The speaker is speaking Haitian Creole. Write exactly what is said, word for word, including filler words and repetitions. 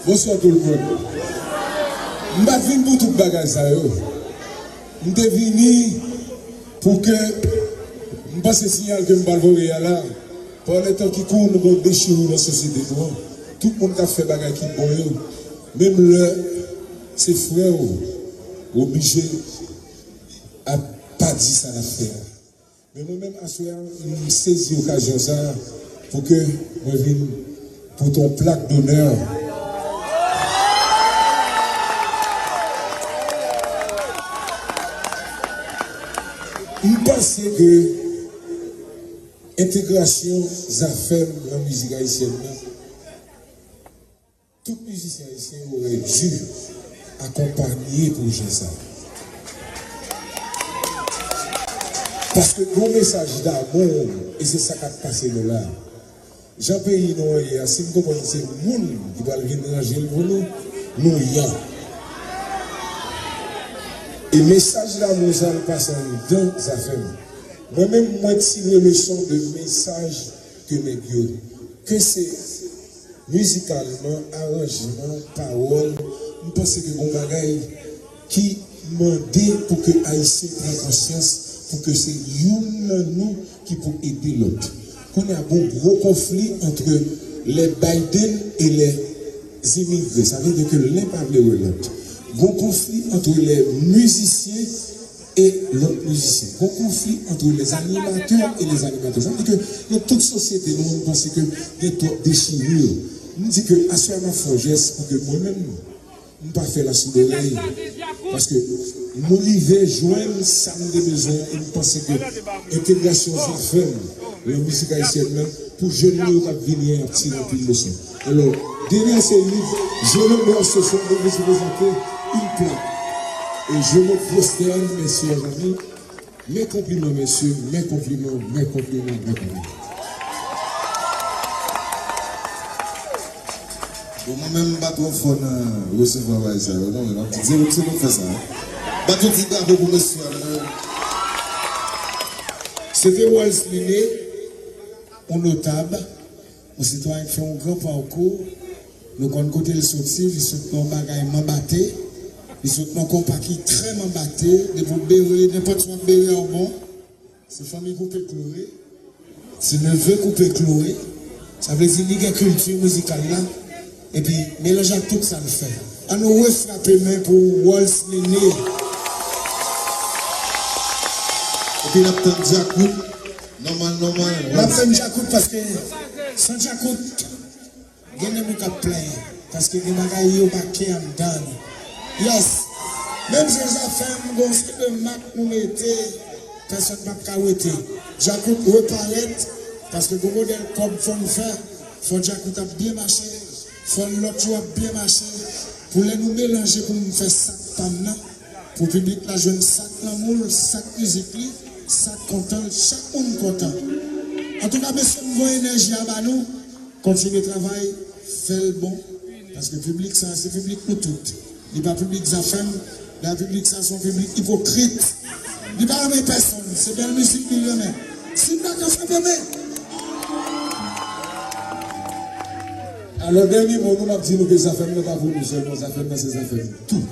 Bonswa tout moun. M pa t vin pou tout bagay sa yo. M te vini pou ke m panse siyal ke m pral voye a la. Pandan tan ki kou nou gon dechirè nan sosyete nou an. Tout moun k ap fè bagay ki bon yo, menm lè se frè w, ou oblije ap pa di sa l ap fè a. Men mwen menm, aswè a, m sezi okazyon sa a pou ke mwen vin pou t on plak donè. M panse ke entegrasyon Zafèm nan mizik ayisyèn nan, tout mizisyen ayisyen yo orè di akonpanye pwojè sa. Paske gon mesaj damou, e se sa k ap pase nou la. Jan peyi nou an ye a, si n konprann se moun ki pral vin ranje l pou nou, nou yan. E mesaj damou sa, l pase anndan Zafèm. Mwen menm, mwen tire leson de mesaj ke nèg yo, ke se mizikalman, aranjman, pawòl, m panse ke gon bagay ki mande pou ke Ayisyen pran konsyans, pou ke se youn nan nou ki pou ede lòt. Kounye a, gon gwo konfli ant les Biden et les immigrés. Sa vle di ke len pa vle wè lòt. Gon konfli ant les musiciens e lòt mizisyen. Gon konfli ant les animateurs et les animateurs. Sa vle di ke nan tout sosyete nou, m panse ke gen twòp dechirè. M di ke aswè a m ap fè yon jès pou ke mwen menm, m pa fè l asou dorèy. Paske nou rive jwenn sa m te bezwen e m panse ke entegrasyon Zafèm nan mizik ayisyèn nan, pou jèn yo k ap vini an, y ap tire anpil leson. Alò, Denis Céline, je le mèt se son de vous présenter une plaque. Et je me prosterne, mes chers amis. Mes compliments, messieurs, mes compliments, mes compliments, mes compliments. Bon, mwen menm, m pa twò fò nan resevwa bagay sa yo, non, men m ap di, se nou k fè sa, hein. Bat yon ti bravo pou mesye a, non. Se te Wals Nene, yon notab, yon sitwayen ki fè yon gran pakou. Nou konn kote l soti, li sot nan yon bagay manbate, li sot nan konpa ki trè manbate, depi w bere, nenpòt sa w ap bere a w bon. Se fanmi Koupe Kloure, se neve Koupe Kloure, sa vle di li gen kilti mizikal la, epi melanje ak tout sa l fè. Ann nou refrape men pou Wals Nene. Epi n ap tann djakout, nòmal, nòmal. N ap tann djakout paske san djakout, gen de moun k ap plenyen, paske gen bagay yo make anndan. Yes. Menm jan Zafèm, gon seri de mak nou mete, pèsòn p ap ka wete. Djakout reparèt, paske gon modèl kòb fò n fè, fò djakout ap byen mache, fò lòt yo ap byen mache, pou lè nou melanje pou n fè sak pa n nan, pou piblik la jwenn sak lanmou l, sak mizik li, sak kontan l, chak moun kontan. Antouka, mesye, m voye enèji a ba nou. Kontinye travay, fè l bon. Paske piblik sa, se piblik nou tout. Li pa piblik Zafèm, la piblik sa, se yon piblik ipokrit. Li pa renmen pèsonn, se bèl mizik li renmen. Si n dakò, frape men. Alò, dènye mo nou, m ap di nou ke Zafèm nan pa pou nou sèlman, Zafèm nan se Zafèm tou.